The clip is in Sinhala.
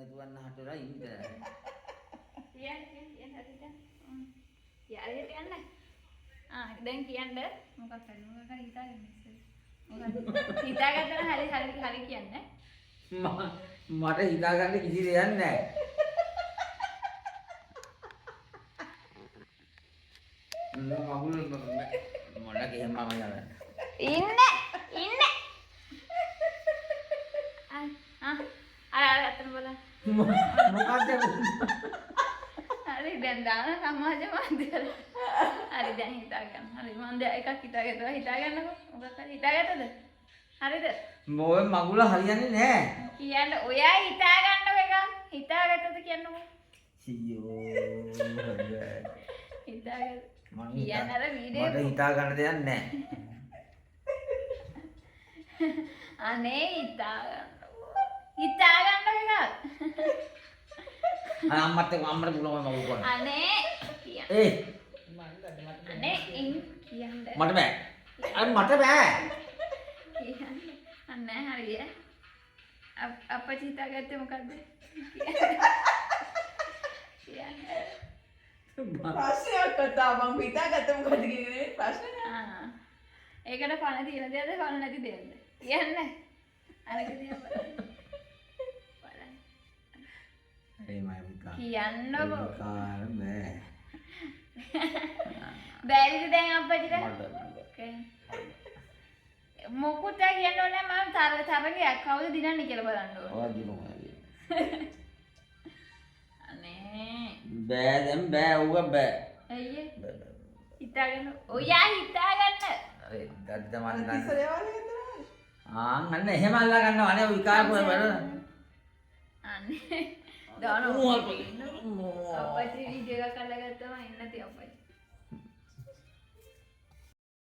නැතුවන්න හට වෙලා ඉන්න. කියන්න කියන්න කියන්න හරියට. හරියට යන්න. ආ දැන් කියන්න මොකක් හරි මොකක් හරි හිතාගන්න ඉස්සෙල්ලා. මොකක්ද? හිතාගත්තම හරි හරි හරි කියන්න. මට හිතාගන්න කිසි දෙයක් නැහැ. මගුල් මොන එහෙම මම යනවා. ඉන්න ඉන්න. ආ ආ අර අර අතන බලන්න. මොකද්ද? හරි දැන් දාන සමාජ මාධ්‍යවල. හරි දැන් හිතාගන්න. හරි මං දැන් එකක් හිතාගත්තා. හිතාගන්නකෝ. මොකක් හරි හිතාගත්තද? හරිද? මොය මගුල හරියන්නේ නැහැ. කියන්න ඔයා හිතාගන්නකෝ එකක්. හිතාගත්තද කියන්නකෝ. සීයෝ. හිතාගත්ත. මං කියන්න අර වීඩියෝ මට හිතා ගන්න දෙයක් නැහැ. අනේ හිතාගන්නකෝ. හිතාගන්නකෝ එකක්. අර අම්මත් එක්ක අම්මට පුළුවන් මගුල් කරන්න. අනේ කියන්න. ඒ අනේ ඉන් කියන්න. මට බෑ. අර මට බෑ. කියන්න. අන්න හරි ඈ. අප්පච්චි හිතාගත්තේ මොකද්ද? කියන්න. ප්‍රශ්නයක් කතා මං හිතාගත්ත මොකද කියන නෙමෙයි ප්‍රශ්න නෑ. ආ. ඒකට පණ තියෙන දෙයක්ද පණ නැති දෙයක්ද? කියන්න. අරක දිහා බලන්න. බලන්න. ඒ මම විකා. කියන්නකෝ. විකාර බෑ. බැරිද දැන් අප්පච්චිට? මට බෑ. මොකුත් කියන්න ඕනේ මම තරගයක් කවුද දිනන්නේ කියලා බලන්න ඕනේ. ඔයා දිනුවා. අනේ. බෑ දැන් බෑ ඌව බෑ. අයියේ බෑ, බෑ. හිතාගන්න. ඔයා හිතාගන්න. අර දද්ද මන් අර දන්නේ. තිස්සරේ වගේ තමයි. ආන් අන්න එහෙම අල්ලා ගන්නවා අනේ ඔය විකාර කොහෙ බලන්න. අනේ. දාන අප්පච්චි වීඩියෝ එකක් අල්ලගත්තම එන්න තිය අප්පච්චි.